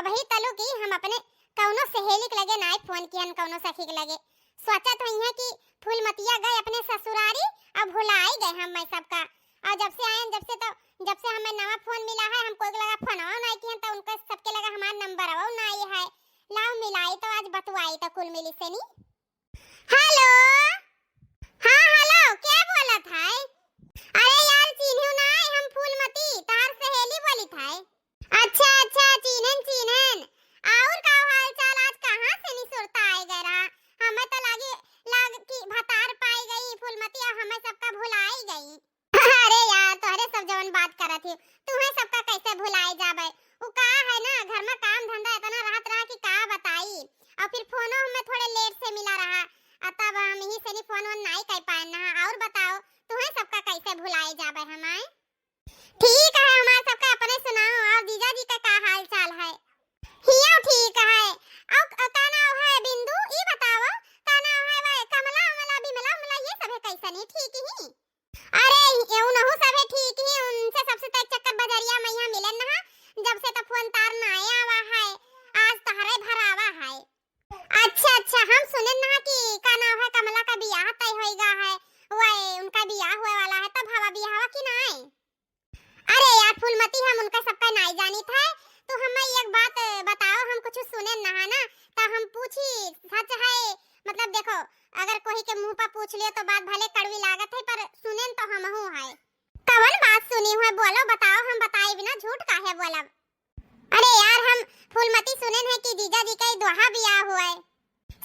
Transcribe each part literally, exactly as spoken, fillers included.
वही तलु कि हम अपने कौनो सहेली के लगे नाई फोन किहन, कौनो सखी के लगे। सोचत होइहैं कि फूलमतिया गए अपने ससुरारी, अब भुलाई गए हम मैं सबका। और जब से आयन, जब से तो, जब से हमें नवा फोन मिला है, हम कोई के लगा फोनवा नाई किहन, तो उनके सबके लगा हमार नंबरवा नाई है। लाओ मिलाई तो आज बतुआई तो कुल मिली से नी। हेलो। हाँ, हेलो, के बोलत है? अरे यार, चिन्हू ना, हम फूलमती, तहार सहेली बोलित है। अच्छा, अच्छा, चिन्हन, चिन्हन। और का हाल चाल? आज कहाँ से निसुरता आए गए रहा? हमें तो लागे, लाग कि भतार पाई गई फूलमती, और हमें सबका भुलाई गई। अरे यार, तोहरे सब जवन बात करत ही, तुहे सबका कैसे भुलाए जाबे? उ का है ना, घर में काम धंधा इतना रहत रहा कि का बताई। और फिर फोनो हमें थोड़े लेट से मिला रहा, आ तब हम यही से नी फोन वोन नाई कर पाए ना। और बताओ, तुहे सबका कैसे भुलाए जाबे हमारे? ठीक है, हमार सबका अपने सुनाओ, और जीजा जी का का हाल चाल है? हियो ठीक है। और क-, का नाम है बिंदु, ई बताओ, का नाम है वह कमला, उमला, बिमला, उमला, ये सब है कैसन है, ठीक ही? अरे, ये उनहु सभे ठीक ही, उनसे सबसे तक चक्कर बजरिया में यहाँ मिलन ना, जब से तो फोन तार ना आया हुआ है, आज तहरे भरावा है। अच्छा, अच्छा, हम सुने ना कि का नाम है, कमला का बियाह तय होइगा है, वह उनका बियाह हुए वाला है, तब हवा बियाहवा की ना आए? अरे यार फूलमती, हम उनका सबका नाई जानित है, तो हमें एक बात बताओ, हम कुछ सुने ना है ना, तो हम पूछी, सच है, मतलब देखो, अगर कोई के मुंह पर पूछ लियो तो बात भले कड़वी लागत है, पर सुनेन तो हमहू है। कवन बात सुनी हुए, बोलो, बताओ, हम बताई बिना झूठ काहे बोलब? अरे यार, हम फूलमती सुनेन है कि जीजा जी का दोहा बियाह हुआ है।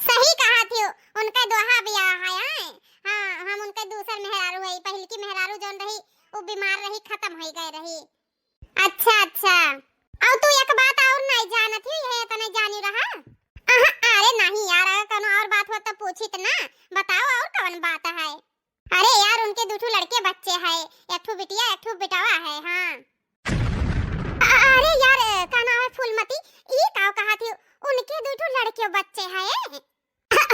सही कहा थी, उनका दोहा बियाह है, आए? हाँ, हम उनके दूसर मेहरारू है, पहल की मेहरारू जौन रही, वो बीमार रही, खत्म हो गए रही। अच्छा, अच्छा। और तू एक बात और नहीं जानत ही, ये इतने जानी रहा? अहा, अरे नहीं यार, अगर कोनो और बात हो तो पूछित ना, बताओ और कौन बात है? अरे यार, उनके दू ठो लड़के बच्चे हैं, एक ठो बिटिया, एक ठो बिटावा है। हाँ। अ-, अरे यार, का नाम है फूलमती, ई का कहा थी, उनके दू ठो लड़के बच्चे हैं?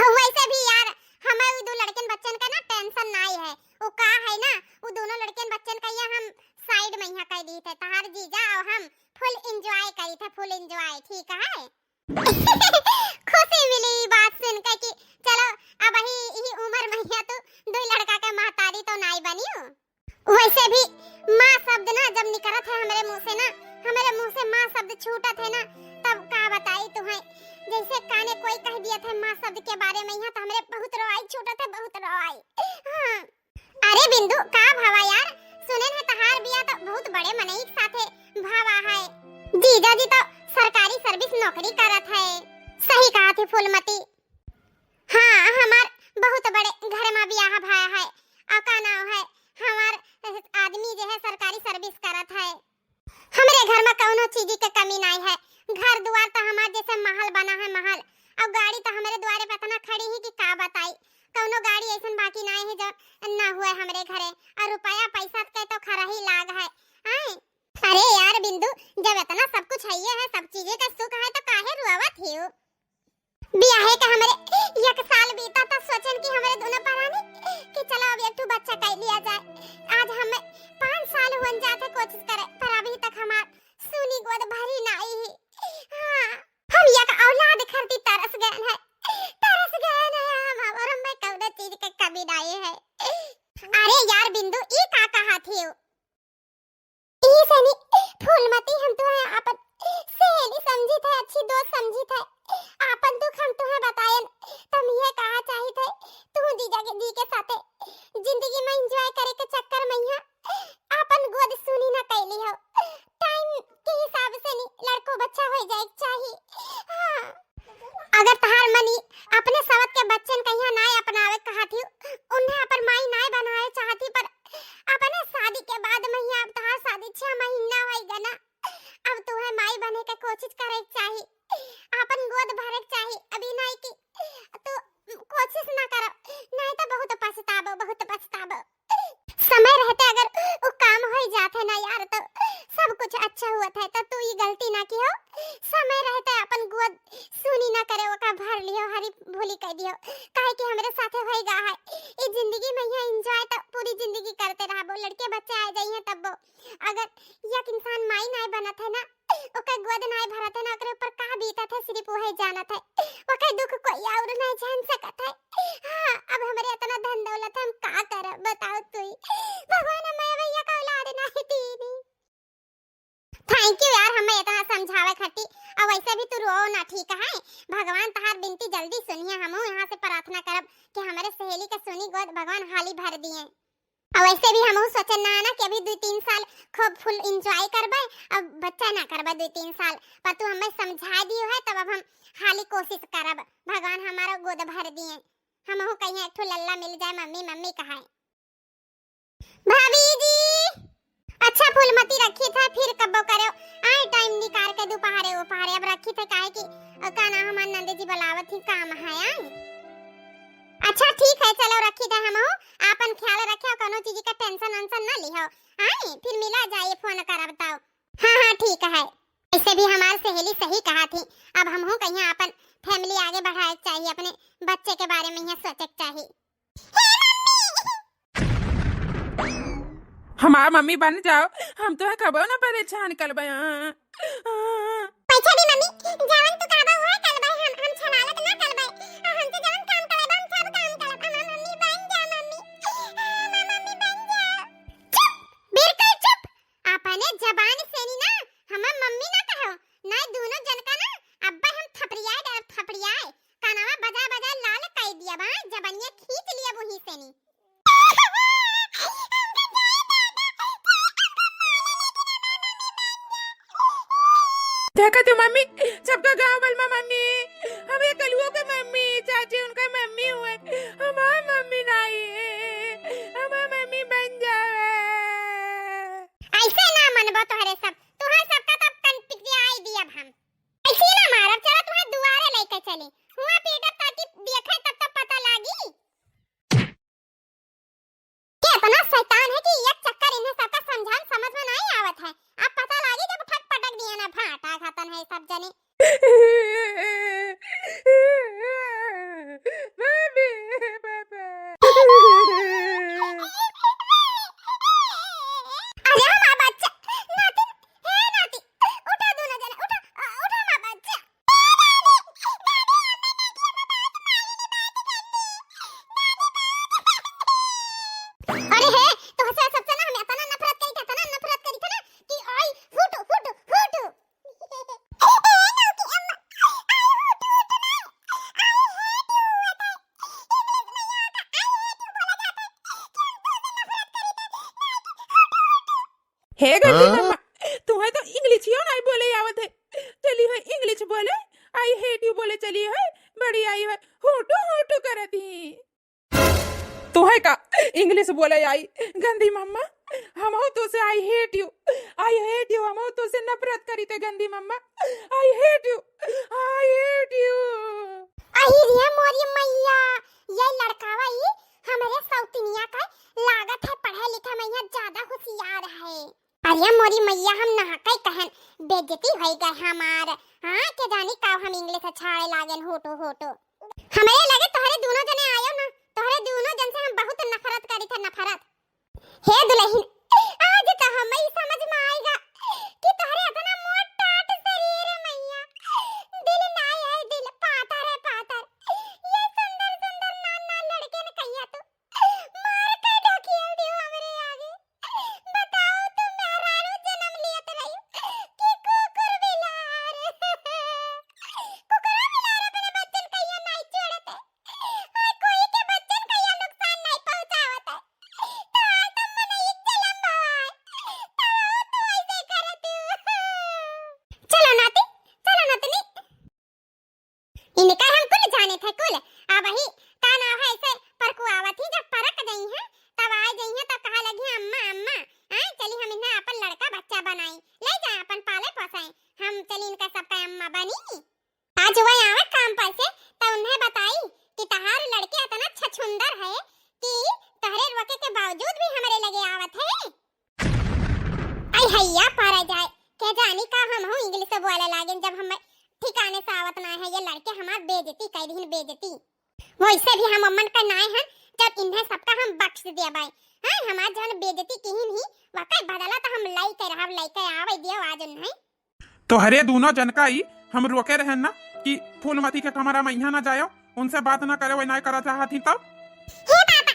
वैसे भी यार, हमें उ दो लड़कन बच्चन का ना टेंशन नाई है। वो का है ना, वो दोनों लड़कन बच्चन का ये हम साइड में यहाँ कह दी थे, तहार जीजा और हम फुल एंजॉय करी थे, फुल एंजॉय, ठीक है? खुशी मिली ई बात सुन के कि चलो, अब ही, ही उम्र में यहाँ तू दो लड़का के महतारी तो नाई बनियो। वैसे भी माँ शब्द ना जब निकलत है हमरे मुँह से ना, हमरे मुँह से माँ शब्द छूटत है ना, तब का बताई तुहैं। जैसे काने कोई कह दिया था माँ शब्द के बारे में, यहाँ तो हमरे बहुत रोआई छूटत है, बहुत रोआई। हाँ। अरे बिंदु, का भावा यार, सुने है तहार बिया तो बहुत बड़े मनई के साथे भावा है। जीजा जी तो सरकारी सर्विस नौकरी करत है। सही कहा थी फूलमती। हाँ, हमार बहुत बड़े घर में बियाह भया है। और का नाम है, हमार आदमी जो है सरकारी सर्विस करत है। हमरे घर में कौनो चीज के कमी नाई है। घर दुआर तो हमार जैसे महल बना है, महल। और गाड़ी तो हमरे दुआरे पे इतना खड़ी है कि का बताई। कौनो गाड़ी ऐसन बाकी नाई है जो ना हुए हमरे घरे। और रुपया पैसा के तो खरा ही लाग है। आए? अरे यार बिंदु, जब इतना सब कुछ है, ये है, सब चीजें का सुख है, तो काहे रुआवत हियो? बियाहे का हमरे एक साल बीता, तो सोचन कि हमरे दोनों परानी कि चलो अब एक ठो बच्चा कर लिया जाए। आज हम पाँच साल हुन जात है कोशिश करे, पर अभी तक हमार सुनी गोद भरी नाई ही। हाँ, हम एक औलाद खातिर तरस गए हैं, तरस गए हैं हम, और हमें कौनो चीज के कमी नाई है। अरे यार बिंदु, ई का कहा थी? ई सनी फूलमती, हम तुहे आपन सहेली समझी थे, अच्छी दोस्त समझी थे। आपन दुख हम तुहे बतायन, त हम ये कहा चाही थे, तू जीजा के, जी के साथे जिंदगी में एंजॉय करे के चक्कर में यहाँ आपन गोद सुनी ना कैली हो। टाइम के हिसाब से नी लड़को बच्चा हो जाए के चाही। हाँ। अगर तहार मनी अपने सवत के बच्चन कहिया नाय अपनावे कहत ही, उन्हें अपन माई नाय बनावे चाहत ही, पर अपने शादी के बाद महिया, अब तहार शादी छह महीना होई गना, अब तुहे माई बने के कोशिश करे के चाही, अपन गोद भरे के चाही। अभी नाय की तू कोशिश ना करो, नाय तो बहुत पछताबो, बहुत पछताबो। समय रहते अगर उ काम होई जात है ना यार, तो तब कुछ अच्छा हुआ था, तब तू ई गलती ना किहो। समय रहते अपन गोद सुनी ना करे, ओका भर लिहो, हरी भोली कह दिहो, काहे कि हमरे साथे होई गा है। ई जिंदगी में यहाँ enjoy तो पूरी जिंदगी करते रहबो, लड़के बच्चे आ जाइए तब वो। अगर एक इंसान माई नाय बनत है ना, ओकर गोद नाय भरत है ना, ओकरे ऊपर का बीतत है, सिर्फ वही जानत है। ओकर दुख कोई और नाय जान सकत है। हाँ, अब हमरे इतना धन दौलत है, हम का करब, बताओ तू ही। भगवान हमें भैया का औलाद नाय दीनी। Thank you यार, हमें इतना समझावे खातिर। और वैसे भी तू रो ना, ठीक है? भगवान तहार बिनती जल्दी सुनिए, हमहू यहाँ से प्रार्थना करब कि हमरे सहेली के सुनी गोद भगवान हाली भर दिए। और वैसे भी हमहू सोचन ना, ना कि अभी दुइ तीन साल खूब full enjoy करबे, अब बच्चा ना करबे दुइ तीन साल, पर तू हमें समझा दियो है, तब अब हम हाली कोशिश करब, भगवान हमारा गोद भर दिए, हमहू कहीं एक ठो लल्ला मिल जाए, मम्मी मम्मी कहाए। भाभी जी, अच्छा फूलमती रखी था, फिर कब्बो करो, आए time निकाल के दोपहरे उपहरे, अब रखी थे, काहे कि, अ, का नाम, हमार नंदे जी बुलावत ही, काम है, आए। अच्छा ठीक है, चलो रखी थे हमहू, आपन ख्याल रखे, कोनो चीज का tension वेंशन ना लिहो, आए, फिर मिला जाए, phone करब तब। हाँ, हाँ, ठीक है। ऐसे भी हमार सहेली सही कहा थी, अब हमहू कहीं आपन family आगे बढ़ाए के चाहिए, अपने बच्चे के बारे में यहाँ सोचे के चाहिए। हमार मम्मी बन जाओ, हम तोहे कबो ना परेशान करबे। वैसे भी मम्मी, जवन तू कहबा उहे करबे, हम, हम छलालत ना करबे। आ, हमसे जवन काम करबा, हम सब काम करब। हमार मम्मी बन जा मम्मी, आ, हमार मम्मी बन जा। चुप, बिल्कुल चुप। अपने जबान से नी ना, हमार मम्मी ना कहो, ना दोनों जन का ना, अब्बे हम थपड़ियाए डरब, थपड़ियाए। कानवा बजा बजा लाल कई दिया बा, जबनिया खींच लिया वहीं से नी। देखा तू मम्मी, सबका गाँव बल में मम्मी, हमें कलुओ के मम्मी, चाची उनका मम्मी हुए, हमार मम्मी नहीं, हमार मम्मी बन जावे। ऐसे ना मनबो तोहरे सब, तुहार सबका तब कन पिटियाई दियब हम। ऐसे ना मारब, चला तुहार दुआरे लेके चली, हुआ पीटब ताकि देखे तब तो पता लागी। ये इतना शैतान है कि एक चक्कर इन्हें सबका समझान समझ में नहीं आवत है। अब पता लागी जब फट पटक दिए ना, भाटा खातन है सब जने। मम्मी, पापा। अरे हमार बच्चा, नाती, हे नाती, उठा दोनों जने, उठा, अ, उठा हमार बच्चा। अरे हे, तोहसे सबसे ना हम इतना नफरत करी, इतना नफरत करी थे ना कि आई हुटू, हुटू, हुटू। हे गंदी हाँ? मम्मा, तुम्हें तो इंग्लिशियो नहीं बोले आवत है। चली है इंग्लिश बोले, I hate you बोले चली है, बड़ी आई है, होटो होटो करत ही। तुम्हें का इंग्लिश बोले आई, गंदी मम्मा, हमहू तो से I hate you, I hate you, हमहू तो से नफरत करी थे गंदी मम्मा, I hate you, I hate you। अही रे मोरी मैया, ये लड़कावा ई हमरे सौतिनिया का लागत है पढ़े लिखे में यहाँ ज्यादा होशियार है। अरे मोरी मैया, हम नहाके कहन बेइज्जती होई गए हमार। हाँ, के जानी का हम इंग्लिश छाड़े लागेन होटो होटो। हमरे लगे तोहरे दोनों जने आयो ना, तोहरे दोनों जन से हम बहुत नफरत करी थे, नफरत। हे दुल्हन, आज तो हमें समझ में आएगा कि तोहरे इतना मोट टाट शरीर है मैया, दिल ना है, दिल पाथर है, पाथर। ये सुंदर सुंदर नान नान लड़के ने कहिया तू मार के ढकेल दियो हमरे आगे। बताओ, तुम मेहरारू जन्म लियत रही कि कुकुर बिलार? कुकुरो बिलार अपने बच्चन कहिया नहीं छोड़त है, और कोई के बच्चन कहिया नुकसान नहीं पहुंचावत है। तो आज तुम मने एक जलम भवाए, तो आओ तू ऐसे करत हो। चलो नाती, चलो नतनी। इनका हम कुल जाने थे कुल। अब ही का नाव है ऐसे परकुआवत ही, जब परक गई हैं, तब आ गई हैं, तब कहा लगी हैं, "अम्मा, अम्मा, आए चली हम इन्हें अपन लड़का बच्चा बनाई, ले जाए अपन पाले पोसे, हम चली इनका सबका अम्मा बनी।" आज वह आवे काम पर से, तब उन्हें बताई कि तहार लड़के इतना छछुंदर है कि तोहरे रोके के बावजूद भी हमरे लगे आवत है। आई हैया पारा जा, जानी का हम हूँ इंग्लिश बोले लागेन, जब हम ठिकाने से आवत ना है, ये लड़के हमार बेइज्जती कर दिहिन, बेइज्जती। वैसे भी हम अम्मन का नाय हन, जब इन्हें सबका हम बख्श देबै। हाँ, हमार जौन बेइज्जती किहिन ही, वकर बदला तो हम लइके रहब, लइके आवे दियो आज उन्हें। तोहरे दूनो जन का ई हम रोके रहन ना कि फूलमती के कमरा में यहाँ ना जायो, उनसे बात ना करे, वही ना करा चाहत ही तब। हे पापा,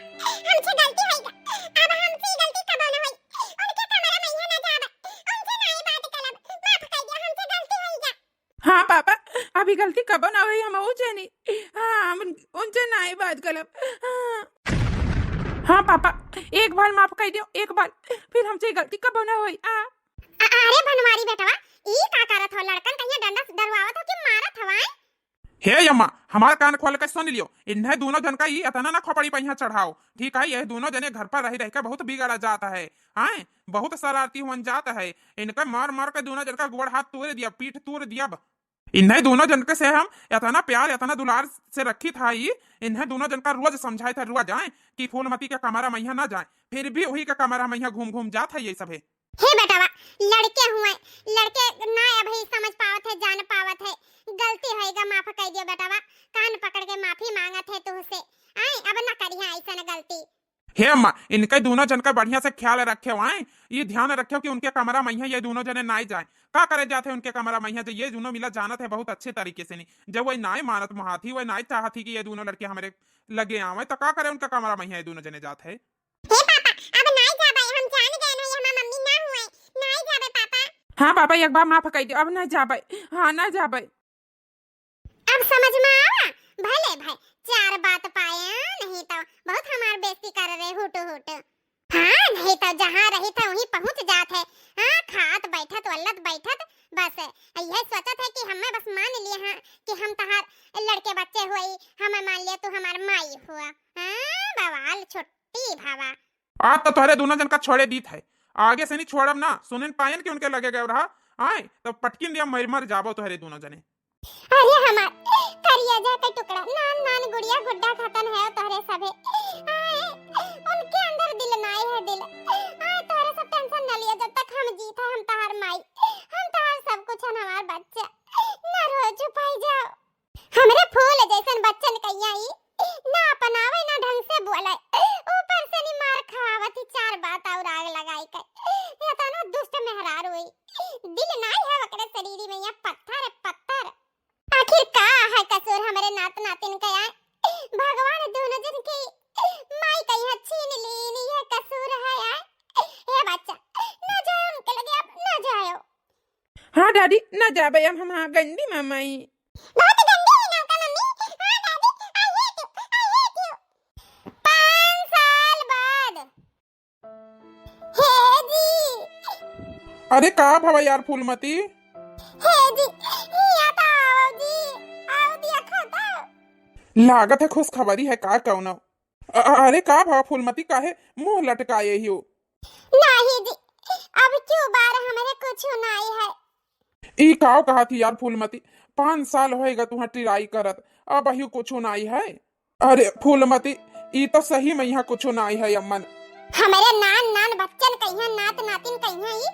हमसे गलती होई गा, अब हमसे ई गलती कबो ना होई। उनके कमरा में यहाँ ना जाबे, उनसे ना ई बात करब, माफ कर दिया, हमसे गलती होई गा। हाँ पापा, अभी गलती कबो ना होई, हम ऊ जानी। हाँ, हम उन-, उनसे ना ई बात करब। हाँ। हाँ पापा, एक बार माफ कर दियो, एक बार, फिर हमसे ई गलती कबो ना होई। आ। अ-, अरे बनवारी बेटवा, ई का करत हो? लड़कन कहिया डंडा से डरवावत हो कि मारत हो, आय? हे अम्मा, हमार कान खोल के सुन लियो, इन्हें दूनो जन का ई इतना ना खोपड़ी पे यहाँ चढ़ाओ, ठीक है? ये दूनो जने घर पर रह रह के बहुत बिगड़ा जात है, आय? बहुत शरारती हुअन जात है, इनका मार मार के दूनो जन का गोड़ हाथ तोड़ दिया, पीठ तोड़ दिया। इन्हें दूनो जन के से हम इतना प्यार, इतना दुलार से रखी था ई, इन्हें दूनो जन का रोज समझाए था, रोज आए कि फूलमती के कमरा में यहाँ ना जाए, फिर भी वही के कमरा में यहाँ घूम घूम जात है ये सभे। हे बेटवा, लड़के हुए, लड़के ना अभी समझ पावत है, जान पावत है, गलती होई गा, माफ कर दियो बेटवा, कान पकड़ के माफी मांगत है तुहसे, आए अब ना करिया ऐसन गलती। हे अम्मा, इनके दूनो जन का बढ़िया से ख्याल रखे, आए ये ध्यान रखे कि उनके कमरा में यहाँ ये दूनो जने नाई जाए। का करे जात है उनके कमरा में यहाँ, जो ये दूनो मिला जानत है बहुत अच्छे तरीके से नहीं, जब वही नाई मानत महाथी, वही नाई चाहत ही कि ये दूनो लड़के हमारे लगे आवे, तो का करे उनके कमरा में यहाँ ये दूनो जने जात है। हे पापा, अब नाई जाबे, हम जान गए नहीं, हमार मम्मी ना हुए, नाई जाबे पापा। हाँ पापा, एक बार माफ कर दे, अब ना जाबे, हाँ ना जाबे। अब समझ में आवा, भले भाई चार बात पाए, नहीं तो बहुत हमार बेइज्जती कर रहे हुट हुट। हाँ, नहीं तो जहाँ रही था वहीं पहुँच जात है। हाँ, खात बैठत वल्लत बैठत बस यह सोचत है कि हमें बस मान लिए हाँ कि हम तहार लड़के बच्चे हुए, हमें मान लिया तू हमार माई हुआ। हाँ, बवाल छुट्टी भावा। आज तो तोहरे दोनों जन का छोड़े दीत है, आगे से नहीं छोड़ब ना। सुनिन पायन के उनके लगे गए रहा, आए तब पटकिन दिया, मर मर जाबो तोहरे दोनों जने। अरे हमार करिया जा के टुकड़ा, नान नान गुड़िया गुड्डा खतन है तोहरे सभे। आए, उनके अंदर दिल नाई है दिल। आए, तोहरे सब टेंशन न लिया, जब तक हम जीत है हम तहार माई, हम तहार सब कुछ है, हमार बच्चा। ना रो, चुपाई जाओ। हमरे फूल जैसन बच्चन कहिया ई ना अपनावे, ना ढंग से बोले, ऊपर से नी मार खवावत ही, चार बात और आग लगाई के। इतना दुष्ट मेहरारू ई, दिल नाई है ओकरे शरीर में, या पत्थर है, पत्थर। आखिर का है कसूर हमरे नात नातिन के आए? भगवान दोनों जन के माई कहिया छीन लीन, ये कसूर है आए? हे बच्चा, ना जाओ उनके लगे, आप ना जाओ। हाँ दादी, ना जाबे अब हम, हाँ गंदी मामाई। बहुत गंदी है नौका मम्मी। हाँ दादी, I hate you, I hate you। पाँच साल बाद। हे जी। अरे का भवा यार फूलमती? हे जी, हिया तो आओ जी, आओ दिया खाता। लागत है खुशखबरी है का कौनो? अ-, अ-, अरे का भवा फूलमती, काहे मुंह लटकाए ही हो? नाही जी, अब क्यों बार हमरे कुछ नाही है। ई काव कहा थी यार फूलमती, पाँच साल होएगा तुहां try करत, अब अहियो कुछ नाही है। अरे फूलमती, ई तो सही में यहाँ कुछ नाही है अम्मन। हमरे नान नान बच्चन कहिया, नात नातिन कहिया, ई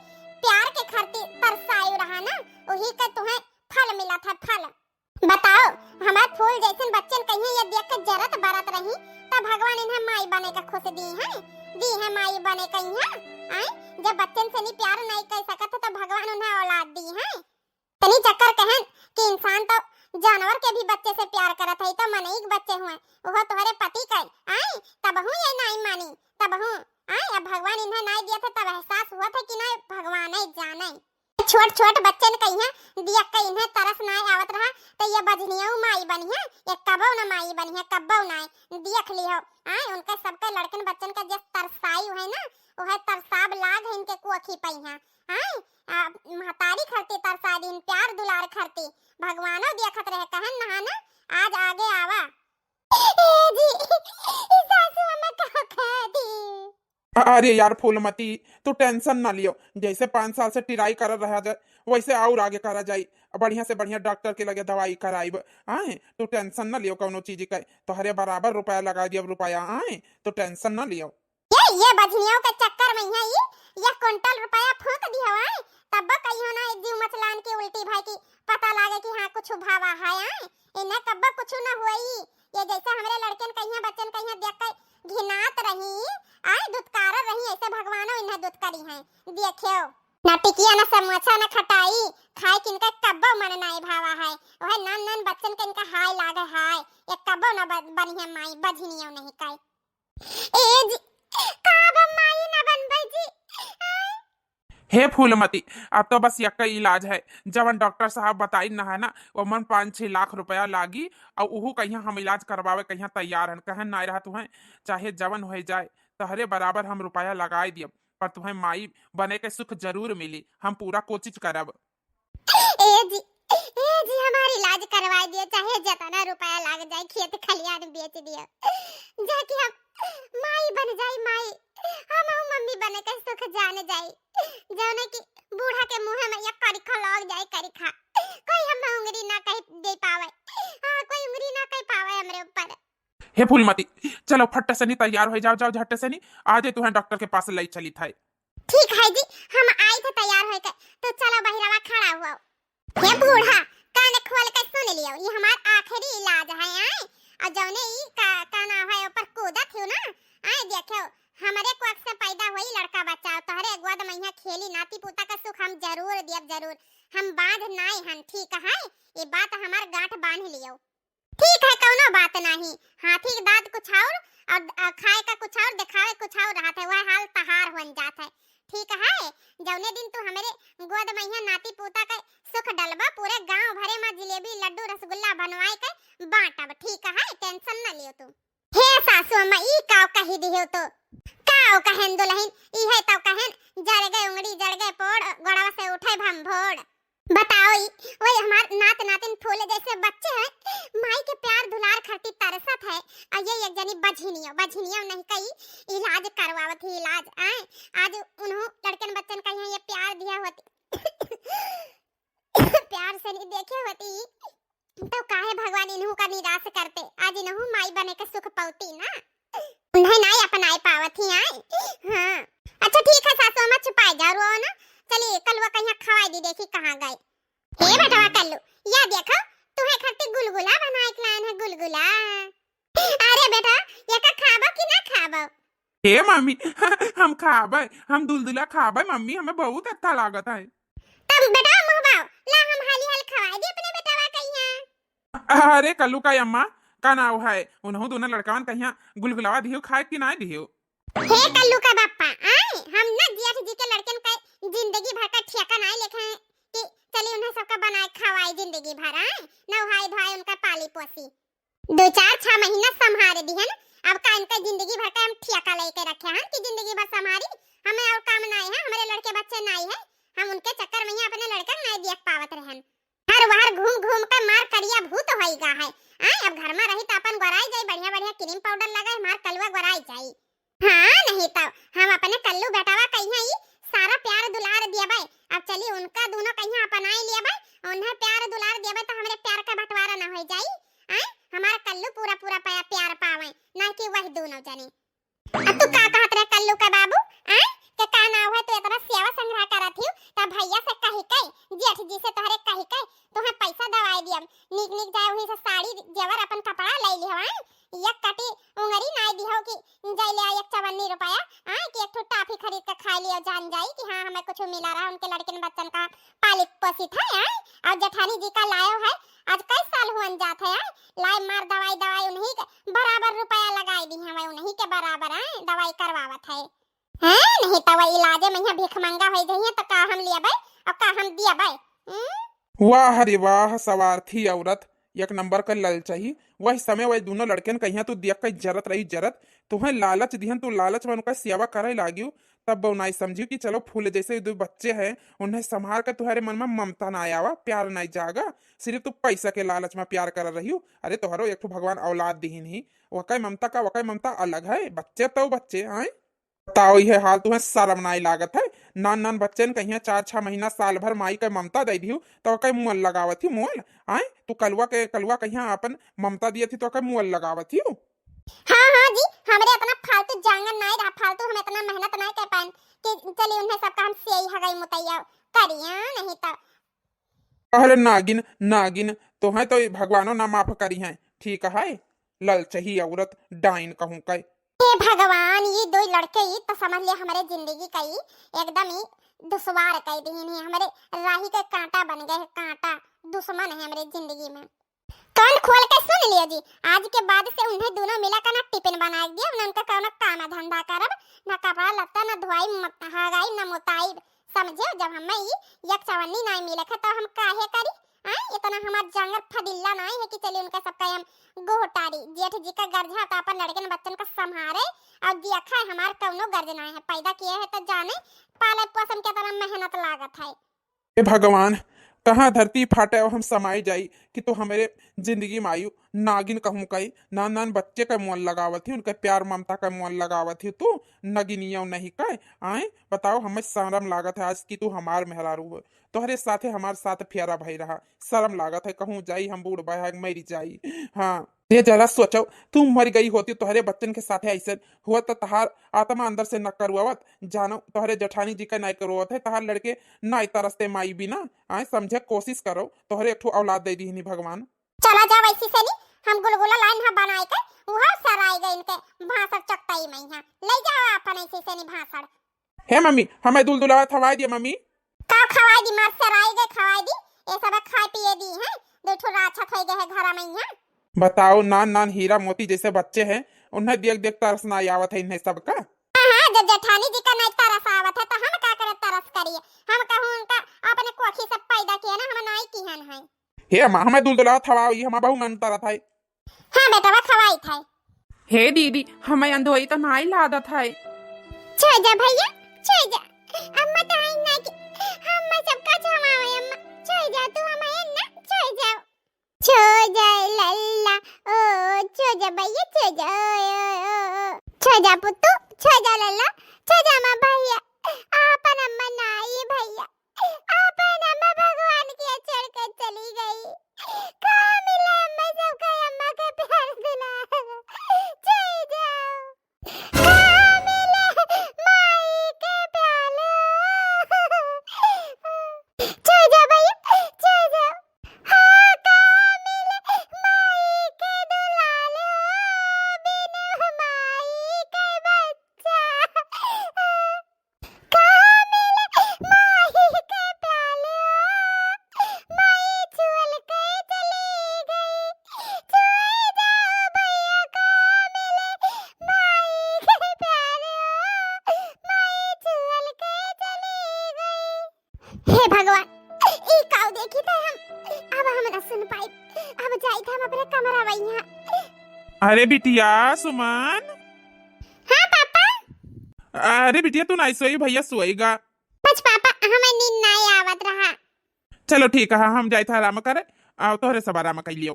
प्यार के खातिर तरसायु रहा ना, वही का तुहें फल मिला था, फल। बताओ, हमार फूल जैसन बच्चन कहिया ये देख के जरत बरत रही, तब भगवान इन्हें माई बने का खुश दी है, दी है माई बने कहिया। आए, जब बच्चन से नहीं प्यार नहीं कर सकत है, तो भगवान उन्हें औलाद दी है। तनी चक्कर कहन कि इंसान तो जानवर के भी बच्चे से प्यार करत है, तो मनई के बच्चे हुए, वो तोहरे पति का, आए, तबहू ये नाई मानी, तबहू, आए, अब भगवान इन्हें नाई दिया था, तब एहसास हुआ था कि ना भगवान ही जाने। छोट छोट बच्चन कहिया दिया के इन्हें तरस ना आवत रहा, तो ये बजनिया माई बनिया, ये कबो ना माई बनिया, कबो ना। देख लिहो, आए, उनके सबके लड़कन बच्चन का जे तरसाई है ना, वो है तरसाब लाग है इनके कोखी पहिया। आए, आ, महतारी खरती तरसा दिन, प्यार दुलार खरती, भगवानो देखत रहे, कहन नहाना, आज आगे आवा। ए जी, ई सासू अम्मा का कह दी? अरे यार फूलमती, तू tension ना लियो, जैसे पाँच साल से try करत रहा जाए, वैसे और आगे करा जाई। बढ़िया से बढ़िया डॉक्टर के लगे दवाई कराइब। आए, तू tension ना लियो कौनो चीज के, तोहरे बराबर रुपया लगा दियो, रुपया। आए, तू tension ना लियो। ये, ये बजनियों के चक्कर में यहाँ ई, ये कुंटल रुपया फूंक दियो, आए, तब कहियो ना ठु भावा है, आए? इन्हें कब्बो कुछ न होई। ये जैसे हमरे लड़कन कहिया, बच्चन कहिया देख के घिनात रही, आए, दुत्कार रही, ऐसे भगवानो इन्हें दुत्कारी हैं। देखियो, ना टिकिया, ना समोसा, ना खटाई, खाए किनका कब्बो मन नाई भावा है। वह नान नान बच्चन के इनका हाय लागे हाय, ये कब्बो ना ब-, बनिया माई, बझिनियो नहीं काई। ए जी, का बा माई ना बनबै जी? आय। हे फूलमती, अब तो बस यक्का इलाज है, जवन डॉक्टर साहब बताइन न है ना, ओमन पाँच छह लाख रुपया लागी, और उहू कहिया हम इलाज करवावे कहिया तैयार हन, कहन नाय रहा तुहें, चाहे जवन होइ जाए, तहरे बराबर हम रुपया लगाई दियब, पर तुहें माई बने के सुख जरूर मिली, हम पूरा कोशिश करब। ए जी, ए जी, हमार इलाज करवाई दियो, चाहे जतना रुपया लाग जाए, खेत खलियान बेच दियो, जाके हम माई बन जाई, माई, हम मम्मी बने के सुख जान जाई, जौने की बूढ़ा के मुँह में ये करिखा लग जाए, करिखा, कोई हम उंगली ना कह दे पावे, हाँ, कोई उंगली ना कह पावे हमरे ऊपर। हे फूलमती, चलो फट्ट से नी तैयार हो जाओ, जाओ झट्ट से नी, आज तुहें डॉक्टर के पास लई चली था। ठीक है जी, हम आई थे तैयार होके, तो चलो बहिरवा खड़ा हुआ। हे बूढ़ा, कान खोल के सुन लियो, ये हमार आखिरी इलाज है, आए? और जौने ई का, का नाम है, ऊपर कूदत हो ना, आए देखो, हमरे कोख से पैदा होई लड़का बच्चा, तोहरे गोद मइहाँ खेली, नाती पोता का सुख हम जरूर दियब, जरूर। हम बांझ नाई हन, ठीक है? ये बात हमार गांठ बांध लियो। ठीक है, कौनो बात नहीं। हाथी के दांत कुछ और, और, और खाए का कुछ और, दिखावे कुछ और रहत है, वह हाल तहार होन जात है। ठीक है, जौने दिन तू हमरे गोद मइहाँ नाती पोता के सुख डलबा, पूरे गांव भरे में जिलेबी, लड्डू, रसगुल्ला बनवाए के बांटब। ठीक है, tension न लियो तू। हे सासू अम्मा, ई काव कही दिहो तो? काव कहेन दुलहिन, इहे तो कहेन, जर गए उंगड़ी, जर गए पोड़, गोड़वा से उठे भंभोड़। बताओ ई, वही हमार नात नातिन फूल जैसे बच्चे हैं, माई के प्यार दुलार खातिर तरसत है। आ ये एक जनी बझिनियो, बझिनियो नहीं कई, इलाज करवावत ही इलाज। आए, आज उन्हों लड़कन बच्चन का यहाँ ये प्यार दिया होती, प्यार से नहीं देखे होती, तो काहे भगवान इन्हू का निराश करते? आज इन्हू माई बने के सुख पौती ना, उन्हें नाई अपनाए पावत ही आए। हाँ, अच्छा ठीक है सासू अम्मा, छुपाए जा रो ना, चलिए कलुआ कहिया खवाई दी, देखी कहाँ गए। हे बेटवा कल्लू, या देखो, तुहे खातिर गुलगुला बनाए के लायन है, गुलगुला। अरे बेटा, ये का खाबो कि ना खाबो? हे मम्मी, हम खाबे, हम दुलदुला खाबे मम्मी, हमें बहुत अच्छा लागत है। तब बेटा मुँह बाव, ला हम हाली हाल खवाई दी अपने बेटवा कहिया। अरे कल्लू का अम्मा, का नाव है, उन्हों दोनों लड़कवन कहिया गुलगुलावा दिहो खाए कि ना दिहो? हे कल्लू का बापा, आए, हम ना जेठ जी के लड़कन का जिंदगी भर का ठेका नाई लेखे हैं कि चली उन्हें सबका बनाए खवाई जिंदगी भर, आए, नहाए धोए उनका पाली पोसी। दो चार छह महीना संभारे दिहन, अब का इनका जिंदगी भर का हम ठेका लेके रखे हैं कि जिंदगी भर संभारी? हमें और काम नाई है, हमारे लड़के बच्चे नाई है, हम उनके चक्कर में ही अपने लड़के नाई देख पावत रहन। हर वहर घूम घूम के मार करिया भूत होई गा है। आए, अब घर में रही तो अपन गोराई जाई, बढ़िया बढ़िया cream powder लगाए, मार कलुआ गोराई जाई। हाँ, नहीं तो हम अपने कल्लू बेटवा कहिया ई सारा प्यार दुलार दियबे। अब चली उनका दोनों कहिया अपनाई लियबे, उन्हें प्यार दुलार दियबे तो हमरे प्यार का बंटवारा ना हो जाई। आए, हमार कल्लू पूरा पूरा पया-, प्यार पावे, ना कि वह दोनों जने। अब तू का कहत रहे कल्लू का बाबू? आए, के का नाव है, तू इतना सेवा संग्रह करत हियो, तब भैया से कही के, जेठ जी से तोहरे कही के, तोहे पैसा दवाई दियब, नीक नीक जाए वहीं से साड़ी जेवर अपन कपड़ा ले लियो, आए, एक कटी उंगरी नाई दिहो कि जाई ले आ एक चवन्नी रुपया, आए, कि एक ठो टाफी खरीद के खा लियो, जान जाई कि हाँ, हमें कुछ मिला रहा, उनके लड़कन बच्चन का पालित पोषित है, आए, और जेठानी जी का लायो है, आज कई साल हुअन जात है, आए, लाई मार दवाई, दवाई उन्हीं के बराबर रुपया लगाई दी हमें, उन्हीं के बराबर, आए, दवाई करवावत है। हैं, नहीं तो वह इलाजे में यहाँ भिखमंगा होई जइहे तो का हम लियबे और का हम दियबे? हम्म? वाह रे वाह, स्वार्थी औरत, एक नंबर का ललचही। वही समय वही दोनों लड़कन कहिया तू देख के जरत रही, जरत। तुहें लालच दिहन, तू लालच में उनका सेवा करे लागियो, तब वो नाई समझियो कि चलो फूल जैसे दो बच्चे हैं, उन्हें संभार के तुहरे मन में ममता ना आवा, प्यार ना जागा, सिर्फ तू पैसा के लालच में प्यार कर रही हो। अरे तोहरो एक ठो भगवान औलाद दिहिन ही, वकै ममता का, वकै ममता अलग है, बच्चे तो बच्चे आए। बताओ, इहे हाल तुहें शर्म नाई लागत है? नान नान बच्चन कहिया चार छह महीना, साल भर माई के ममता दे दियो, तो ओके मुअल लगावत ही, मुअल। आए, तू कलुआ के, कलुआ कहिया अपन ममता दियत ही, तो ओके मुअल लगावत ही। हाँ, हाँ जी, हमरे इतना फालतू जांगन नाई रहा, फालतू हम इतना मेहनत नाई कर पाएन कि चली उन्हें सबका हम सेई हगई मुतैया करिया, नहीं तो अरे नागिन, नागिन, तोहैं तो ई भगवानो ना माफ करिहैं, ठीक है? ललचही औरत, डाइन कहूँ कै। हे भगवान, ई दुइ लड़के, ई तो समझ लिया हमरे जिंदगी का ई एकदम ई दुश्वार कै दिहिन ही, हमरे राही के कांटा बन गए हैं, कांटा, दुश्मन है हमरे जिंदगी में। कान खोल के सुन लियो जी, आज के बाद से उन्हें दोनों मिला का ना टिफिन बनाए दिया, ना उनका कौनो काम धंधा करब, ना कपड़ा लत्ता, ना धोआई, मत-, हगाई, ना मोताई। समझे, जब हमें ई एक चवन्नी नाई मिले है, तो हम काहे करी? आय, इतना हमार जंगल फदिल्ला नाई है कि चली उनका सबका हम गोहटारी। जेठ जी का गर्ज है, तो अपन लड़कन बच्चन का संभारे, और दिया खाए, हमार कौनो गर्ज नाई है। पैदा किए है, तो जाने, पाले पोसन के इतना मेहनत लागत है। हे भगवान, कहाँ धरती फाटे और हम समाई जाई कि तू हमरे जिंदगी में आयु, नागिन कहूँ कई, नान नान बच्चे का मोल लगावत ही, उनके प्यार ममता का मोल लगावत ही, तू नगिनियो नहीं कई। आए बताओ, हमें शर्म लागत है आज कि तू हमार मेहरारू हो, तोहरे साथे हमार साथ फेरा भई रहा। शर्म लागत है, कहूँ जाई हम बूढ़ बहग मरी जाई। हाँ, ये जरा सोचो, तू मर गई होती, तोहरे बच्चन के साथे ऐसे हुआ तो तहार आत्मा अंदर से न करुआवत। जानो, तोहरे जेठानी जी का नाई करुआवत है, तहार लड़के नाई तरसते माई बिना। आए समझे कोशिश करो, तोहरे एक ठो औलाद दे दीहनी भगवान। चला जा वैसी से नी, हम गुलगुला लाइन हा बनाए के, उहा सराय गए इनके भांसड़ चकताई में यहाँ। ले जाओ अपन ऐसी से नी भांसड़। हे मम्मी, हमें दुलदुलावा खवाई दिया मम्मी। का खवाई दी, मार सराय गए खवाई दी, ये सब खाए पिए दी है, दो ठो राक्षस हो गए है घर में यहाँ। बताओ, नान नान हीरा मोती जैसे बच्चे हैं, उन्हें देख देख तरस ना आवत है इन्हें सबका। हाँ, हाँ, जब जेठानी जी का नहीं तरस आवत है, तो हम का करे तरस करिए? हम कहूँ उनका अपने कोखी से पैदा किए ना, हम नाई किहन है। हे अम्मा, हमें दुलदुलावा खवाओ, ये हमार बहू मन तरत है। हाँ बेटवा, खवाई था। हे दीदी, हमें अंधोई तो नाई लादत है। छो जा भैया, छो जा। अम्मा तो आई ना कि हम सबका छवावे अम्मा। छो जा तू हमें ना, छो जाओ। छो जा लल्ला, ओ, छो जा भैया, छो जा, ओ, ओ, ओ, ओ। छो जा पुत्तू, छो जा लल्ला, छो जा माँ भैया। आपन अम्मा नाई भैया, आपन अम्मा भगवान के छोड़ के चली गई। कहाँ मिले अम्मा सबका, अम्मा के प्यार दुलार? छो जाओ। कहाँ मिले माई के प्यार? छो जा भैया, छो जा। हाँ, कहाँ मिले माई के दुलार, बिनु माई के बच्चा। कहाँ मिले माई के प्यार, माई छोड़ के चली गई। छुए जाओ भैया, कहाँ मिले माई के प्यार, माई छोड़ के चली गई। हे भगवान, ई काऊ देखी था हम, अब हम ना सुन पाई, अब जाई था हम अपने कमरा वही यहाँ। अरे बिटिया सुमन। हाँ पापा। अरे बिटिया, तू नाई सोई, भैया सोएगा। बस पापा, हमें नींद नाई आवत रहा। चलो ठीक है, हम जाए थे आराम करे, आओ तोहरे सब आराम कर लियो।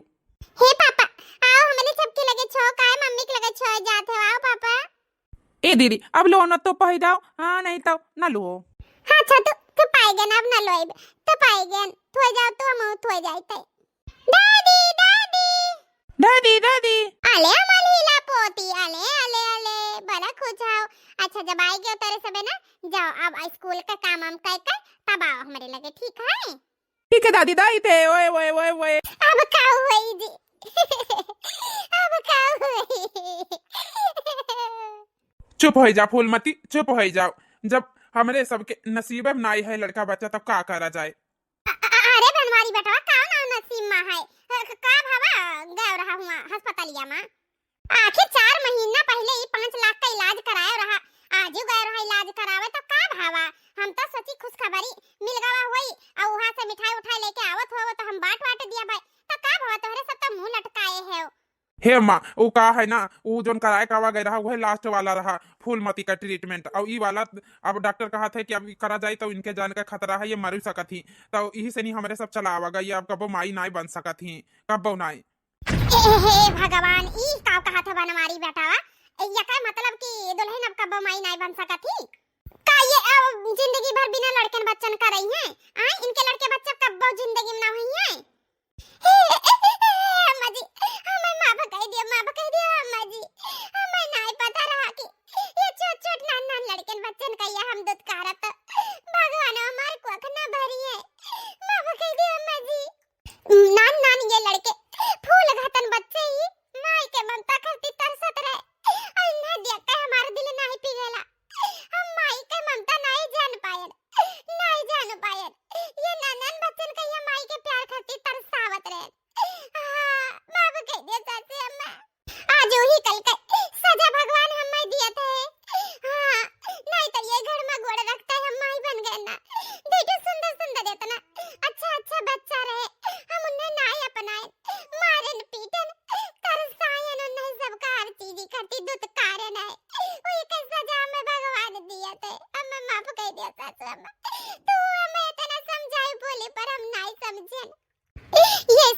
हे पापा, आओ हमने सबके लगे छो, काहे मम्मी के लगे छो जात हो? आओ पापा। ए दीदी, अब लो न तो पही जाओ, हाँ नहीं तो न लो। हाँ छोटू, तो पाएगन, अब न लोइब, तो पाएगन, थोए जाओ तो हम थोए जाए थे। दादी, दादी। दादी, दादी। अले हमार हीला पोती, अले, अले, अले, बड़ा खुश हो। अच्छा, जब आए गए तेरे सबे ना, जाओ अब स्कूल का काम वाम कर कर तब आओ हमारे लगे, ठीक है? ठीक है दादी, दाई थे, ओए, ओए, ओए, ओए। अब का हुई जी? अब का हुई? चुप हो जा फूलमती, चुप हो जाओ। जब हमरे सबके नसीब में नाई है लड़का बच्चा, तब का करा जाए? अ-, अ-, अरे बनवारी बेटवा, का ना नसीब में है? क-, का भावा गए रहा हुआ अस्पतालिया में? आखिर चार महीना पहिले ई पाँच लाख का इलाज कराए रहा, आज ही गए रहा इलाज करावे, तो का भावा? हम तो सोची खुशखबरी मिल गवा होई, और वहाँ से मिठाई उठाई लेके आवत हो, तो हम बांट वाट दिया भाई। तो का भावा, तोहरे सब तो मुंह लटकाए है। हे माँ, वो का है ना, वो जोन कराए कावा गए रहा, वह लास्ट वाला रहा, फूलमती का ट्रीटमेंट। और ई वाला अब डॉक्टर कहा थे कि अब करा जाए तो इनके जान का खतरा है, ये मर भी सकत ही। तो यही से नहीं हमरे सब चलावा गई, अब कबो माई नाई बन सकत ही, कबो नाई। ए हे भगवान, ई का कहा था बनवारी बेटावा? ए, ये का मतलब कि दुल्हन अब कबो माई नाई बन सकत ही? का ये अब जिंदगी भर बिना लड़कन बच्चन का रही हैं? आए, इनके लड़के बच्चे कब्बो जिंदगी में ना हुई हैं? अम्मा जी, हमें माफ कर दियो, माफ कर दियो अम्मा जी। हमें नाई पता रहा कि ये छोट छोट नान नान लड़कन बच्चन का ये हम दुत्कारत। भगवान हमार कोख ना भरी है। माफ कर दियो अम्मा जी।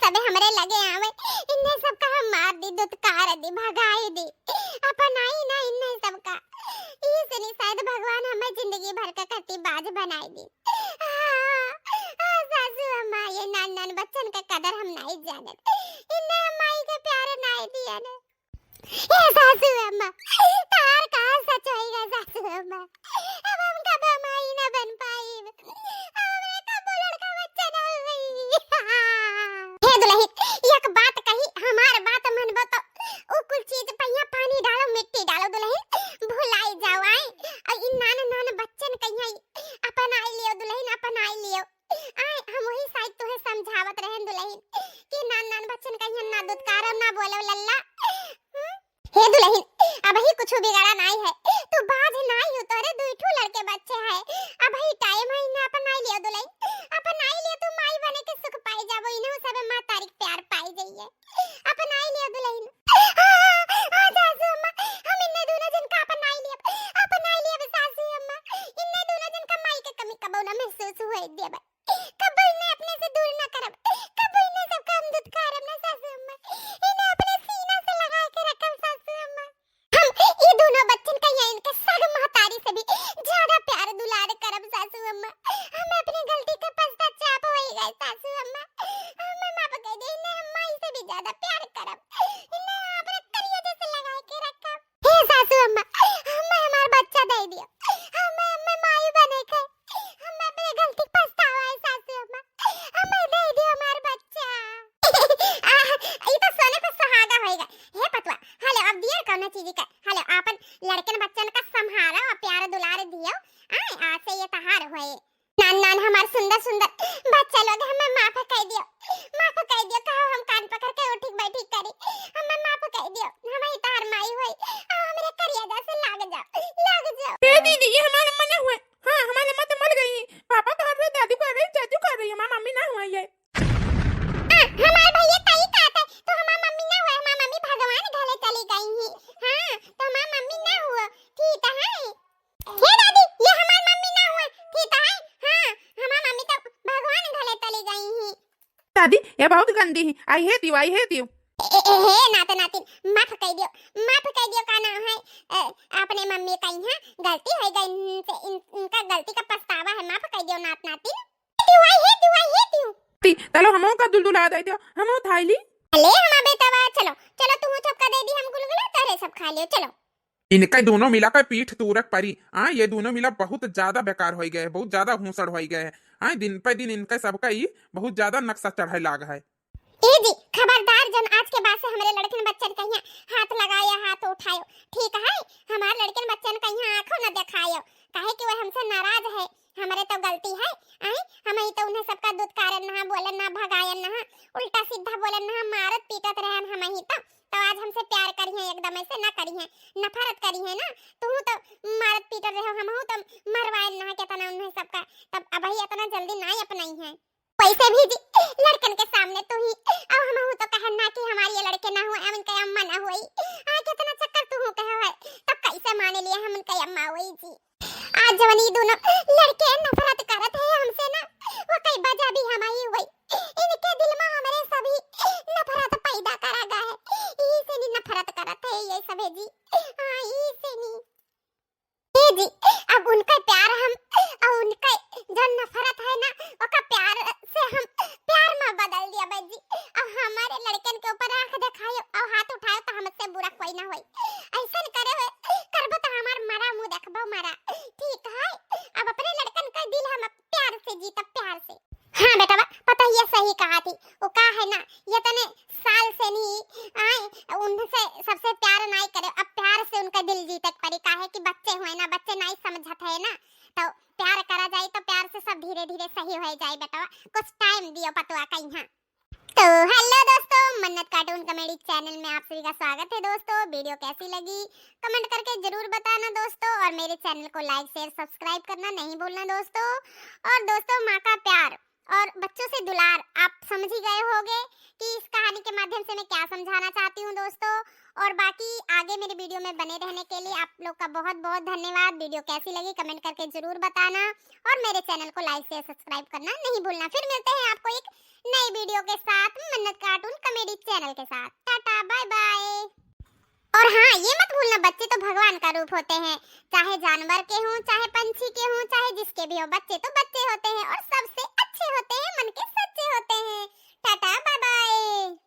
तबे हमरे लगे आवे। इन्हें सबका हम मार दी, दुत्कार दी, भगाई दी, अपनाई ना इन्हें सबका। इही से नी शायद भगवान हमें जिंदगी भर का खातिर बाज बनाई दी। आ, आ, सासू अम्मा, ये नान नान बच्चन का कदर हम नाई जानत। इन्हें हम माई के प्यार नाई दिया ना। ए सासू अम्मा, तार कहा सच होइगा सासू अम्मा। अब हम कब माई ना बन पाई। अब हमरा कब लड़का बच्चा ना होई। हे दुलहिन, एक बात कही, हमार बात मनबो तो उ कुल चीज पहिया पानी डालो, मिट्टी डालो दुलहिन, भुलाई जाओ आए। और इन नान नान बच्चन कहिया अपनाई लियो दुलहिन, अपनाई लियो। आए, हम वही साइड तुहे समझावत रहन दुलहिन कि नान नान बच्चन कहिया ना दुत्कारब, ना बोलब लल्ला। हम्म? हे दुलहिन, अबही कुछ बिगड़ा नाई है, तू बाझ नाई हो, तोरे दुई ठो लड़के बच्चे है, अबही टाइम है, इन्हें अपनाई लियो दुलहिन, अपनाई लियो, तू माई बने के सुख पाई जाबो, इन्हें सबे महतारी के प्यार पाई जाइए, अपनाई लियो दुलहिन। आ, आ, सासू अम्मा, हम इन्हें दोनों जन का अपनाई लियो, अपनाई लियो सासू अम्मा, इन्हें दोनों जन का माई के कमी कबो ना महसूस हुए देबे। कबो इन्हें अपने से दूर ना करब, कबो इन्हें सब काम दुत्कारब ना सासू अम्मा, इन्हें अपने सीना से लगा के रखब सासू अम्मा। हम ई दोनों बच्चन का या इनके सग महतारी से भी ज्यादा प्यार दुलार करब सासू अम्मा। हम अपने गलती का पश्चाताप होई गए सासू अम्मा, हमें माफ कर दे, इन्हें हम माई से भी ज्यादा प्यार करब, इन्हें अपने करिया जैसे लगा के रखब। हे सासू अम्मा, हमें हमार बच्चा दे दियो, हमें, हमें माई बने के, हमें अपने गलती के पछतावा है सासू अम्मा, हमें दे दियो हमार बच्चा। आह, ई तो सोने पे सुहागा होइगा। हे पतवा, हेलो, अब दियर कौनो चीज का, हेलो, आपन लड़कन बच्चन का संभालो और प्यार दुलार दियो। आए, आज से ये तहार होए। नान नान हमार सुंदर सुंदर बच्चा लोग, हमें माफ कर दियो, माफ कर दियो, कहो हम कान पकड़ के उठी बैठी करी, हमें माफ कर दियो, हम ही तार माई होई, अब हमरे करिया जैसे लाग जाओ, लाग जाओ। ए दीदी, ये हमार अम्मा ना हुए। हाँ, हमार अम्मा तो मर गई। पापा कहाँ रहे, दादी कहाँ रही, चाचू कहाँ रही, हमार मम्मी ना हुआ ये। आ, हमार भैया तई कहत है, तो हमार मम्मी ना हुए, हमार मम्मी भगवान घरे चली गई ही। हाँ, तो हमार मम्मी ना हुआ, ठीक है। हे दादी, ये हमार मम्मी ना हुआ, ठीक है। हाँ, हमार मम्मी तो भगवान घरे चली गई ही। दादी, ये बहुत गंदी ही। I hate you, I hate you। ए, ए, ए, हे नाते नातिन, माफ कर दियो, माफ कर दियो, का नाम है, ए, अपने मम्मी का यहाँ गलती हो गई, इनसे, इन, इनका गलती का पछतावा है, माफ कर दियो नात नातिन। I hate you, I hate you, I hate you। ती, चलो हमो का दुलदुला दे दियो, हमो थाई ली। अले हमार बेटवा, चलो, चलो तू सबका दे दी, हम गुलगुला तोरे सब खा लियो, चलो। इनका दोनों मिला के पीठ तूरक परी। हाँ, ये दोनों मिला बहुत ज्यादा बेकार होई गए, बहुत ज्यादा घूसड़ होई गए। हाँ, दिन पे दिन इनका सबका ई बहुत ज्यादा नक्शा चढ़े लाग है। ए जी, खबरदार जन आज के बाद से हमरे लड़कन बच्चन कहिया हाथ लगायो, हाथ उठायो, ठीक है? हमार लड़कन बच्चन कहिया आँखों न देखायो, काहे कि वो हमसे नाराज है, हमरे तो गलती है, आए? हम ही तो उन्हें सबका दुत्कारन नहा, बोलन ना, भगायन नहा, उल्टा सीधा बोलन नहा, मारत पीटत रहन हम ही तो, तो आज हमसे प्यार करिहें, एकदम ऐसे ना करिहें, नफरत करिहें ना। तू तो मारत पीटत रहे, हमहू तो मरवायन नहा केतना उन्हें सबका, तब अबही इतना जल्दी ना अपनाई है। वैसे भी जी, लड़कन के सामने तू ही, अब हमहू तो कहन ना कि हमार ये लड़के ना हुए, हम इनके अम्मा ना हुई। आ, कितना चक्कर तू कहे है, तब कैसे माने लिए हम इनके अम्मा हुई जी। आज जवन ई दोनों लड़के नफरत करत है हमसे ना, वो कई वजह भी हम ही हुई। इनके दिल में हमरे सभी नफरत पैदा करा गया है, यही से नी नफरत करत है ये सभी जी। हाँ, यही से नी। ए जी, अब उनका प्यार हम, और उनका जो नफरत है ना, ओका प्यार से हम प्यार में बदल दिया बे जी। अब हमारे लड़कन के ऊपर आँख दिखायो और हाथ उठायो तो हमसे बुरा कोई ना होई। ऐसन करे हुए, करबो तो हमार मरा मुँह देखबो मरा। ठीक है, अब अपने लड़कन का दिल हम प्यार से जीतब, प्यार से। हाँ बेटवा, पता ही है, सही कहा थी। वो का है ना, ये तने साल से नहीं आए, उनसे सबसे प्यार नाई करे, अब प्यार से उनका दिल जीते के पड़ी, काहे कि बच्चे हुए ना, बच्चे नाई समझत है ना, तो प्यार करा जाए तो प्यार से सब धीरे धीरे सही हो जाए बेटवा, कुछ टाइम दियो पतवा कहीं। हाँ, तो हेलो दोस्तों, मन्नत कार्टून कॉमेडी चैनल में आप सभी का स्वागत है दोस्तों। वीडियो कैसी लगी कमेंट करके जरूर बताना दोस्तों, और मेरे चैनल को लाइक शेयर सब्सक्राइब करना नहीं भूलना दोस्तों। और दोस्तों, माँ का प्यार और बच्चों से दुलार। आप समझ ही गए होंगे कि इस कहानी के माध्यम से मैं क्या समझाना चाहती हूँ दोस्तों। और बाकी आगे मेरे वीडियो में बने रहने के लिए आप लोग का बहुत बहुत धन्यवाद। वीडियो कैसी लगी कमेंट करके जरूर बताना और मेरे चैनल को लाइक शेयर सब्सक्राइब करना नहीं भूलना। फिर मिलते हैं आपको एक नई वीडियो के साथ मन्नत कार्टून कॉमेडी चैनल के साथ। Tata bye bye. और हाँ, ये मत भूलना, बच्चे तो भगवान का रूप होते हैं, चाहे जानवर के हों, चाहे पंछी के हों, चाहे जिसके भी हों, बच्चे तो बच्चे होते हैं और सबसे अच्छे होते हैं, मन के सच्चे होते हैं। Tata bye bye.